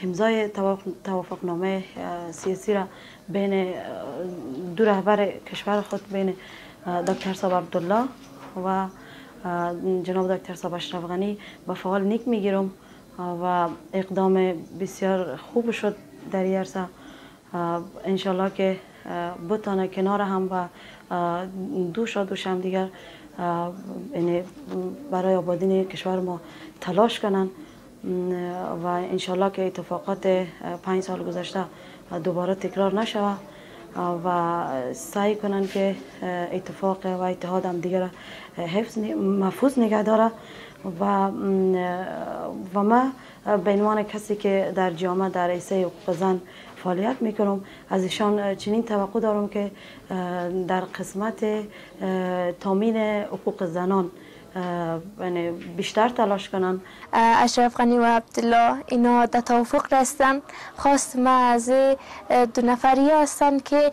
امضای توافقنامه سیاسی را بین دو رهبر کشور خود، بین دکتر صاحب عبدالله و جناب دکتر صاحب اشرف غنی به فعال نیک میگیرم و اقدام بسیار خوب شد در این عرصه. انشالله که بتانه کنار هم و دوشا دوش هم دیگر برای آبادی کشور ما تلاش کنن و انشالله که اتفاقات 5 سال گذشته دوباره تکرار نشود و سعی کنن که اتفاق و اتحاد هم دیگر حفظ محفوظ نگه داره. و ما به عنوان کسی که در جامعه در عرصه حقوق زن فعالیت میکنم، از ایشان چنین توقع دارم که در قسمت تامین حقوق زنان بیشتر تلاش کنن. اشرف غنی و عبدالله اینا در توافق رسیدن. خواست ما از دو نفری هستن که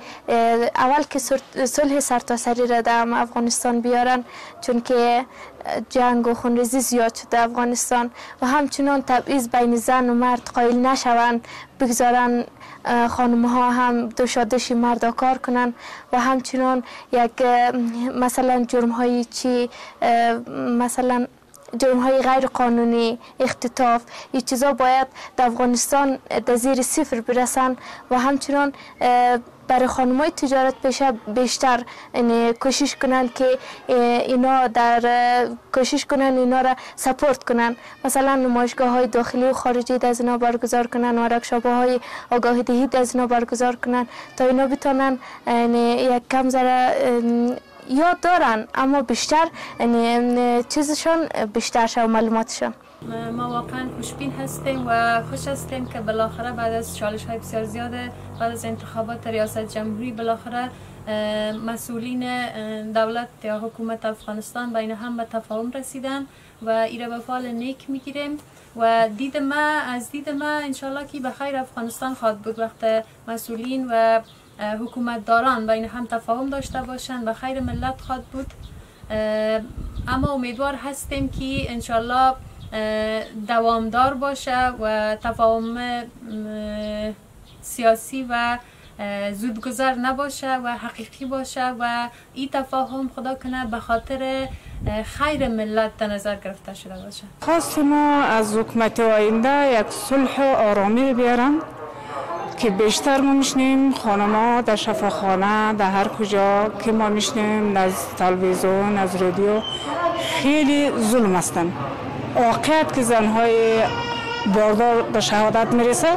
اول که صلح سرتاسری را در افغانستان بیارن، چون که جنگ و خونریزی زیاد شده افغانستان و همچنان تبعیض بین زن و مرد قائل نشوند، بگذارن خانم ها هم دوشادوشی مردا کار کنن و همچنان یک مثلا جرم های چی، مثلا جرم های غیر قانونی، اختطاف، این چیزا باید در افغانستان در زیر صفر برسن و همچنان برای خانمای تجارت پیشه بیشتر کوشش کنن که اینا در کوشش کنن اینا را سپورت کنن، مثلا نمایشگاه های داخلی و خارجی از اینا برگزار کنن و ورکشاپ های آگاهی دهی از اینا برگزار کنن تا اینا بتونن یک کم ذره یاد دارن اما بیشتر چیزشان بیشتر شو معلوماتشان. ما واقعا خوشبین هستیم و خوش هستیم که بالاخره بعد از چالش های بسیار زیاد، بعد از انتخابات ریاست جمهوری، بالاخره مسئولین دولت یا حکومت افغانستان بین هم به تفاهم رسیدن و ایره به فال نیک میگیریم و دید ما از دید ما انشالله که به خیر افغانستان خواهد بود. وقت مسئولین و حکومتداران بین هم تفاهم داشته باشند به خیر ملت خواهد بود. اما امیدوار هستیم که انشالله دوامدار باشه و تفاهم سیاسی و زودگذر نباشه و حقیقی باشه و این تفاهم خدا کنه به خاطر خیر ملت در نظر گرفته شده باشه. خواست ما از حکومت آینده یک صلح و آرامی بیارن که بیشتر ما میشنیم خانم‌ها در شفاخانه، در هر کجا که ما میشنیم، از تلویزیون، از رادیو، خیلی ظلم هستن. واقعیت که زنهای باردار به شهادت میرسه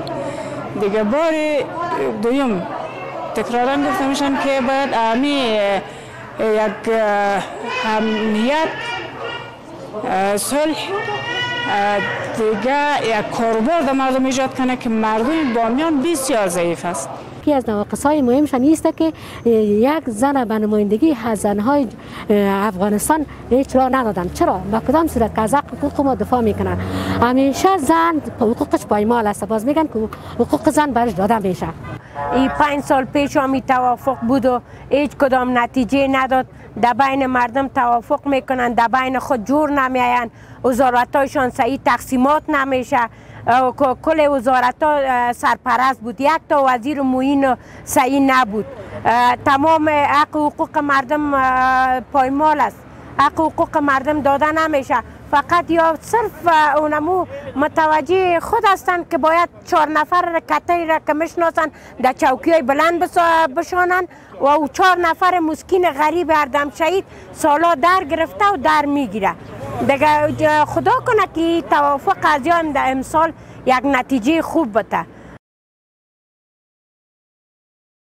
دیگه بار دویم تکرارا گفته میشن که باید امی یک امنیت، صلح، دیگه یک کاروبار در مردم ایجاد کنه که مردم بامیان بسیار ضعیف است. یکی از نواقص های مهمش نیست که یک زن به نمایندگی از زنهای افغانستان هیچ راه ندادن. چرا؟ با کدام صورت که از حقوق ما دفاع میکنن؟ همیشه زن حقوقش پایمال است، باز میگن که حقوق زن برش داده میشه. این 5 سال پیش هم توافق بود و هیچ کدام نتیجه نداد. در بین مردم توافق میکنن، در بین خود جور نمیاین، وزارتایشان صحیح تقسیمات نمیشه. کل وزارت ها سرپرست بود، یک تا وزیر معین صحیح نبود. تمام حق و حقوق مردم پایمال است، حق و حقوق مردم داده نمیشه. فقط یا صرف اونمو متوجه خود هستند که باید 4 نفر کتایی را که میشناسن در چوکی های بلند بشانن و او 4 نفر مسکین غریب اردم شهید سالا در گرفته و در میگیره. دیگه خدا کنه که توافق از در امسال یک نتیجه خوب بده.